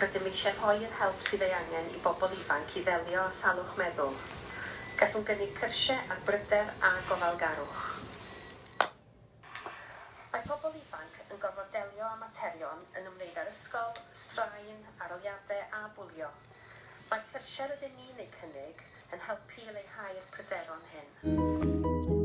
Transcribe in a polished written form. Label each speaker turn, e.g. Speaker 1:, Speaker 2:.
Speaker 1: Rydym eisiau rhoi yr help sydd ei angen i bobl ifanc i ddelio â salwch meddwl. Gallwn gynnig cyrsiau ar bryder a gofalgarwch. Mae pobl ifanc yn gorfod delio â materion yn ymwneud â'r ysgol, straen, arholiadau a bwlio. Mae'r cyrsiau rydyn ni'n eu cynnig yn helpu i leihau'r pryderon hyn.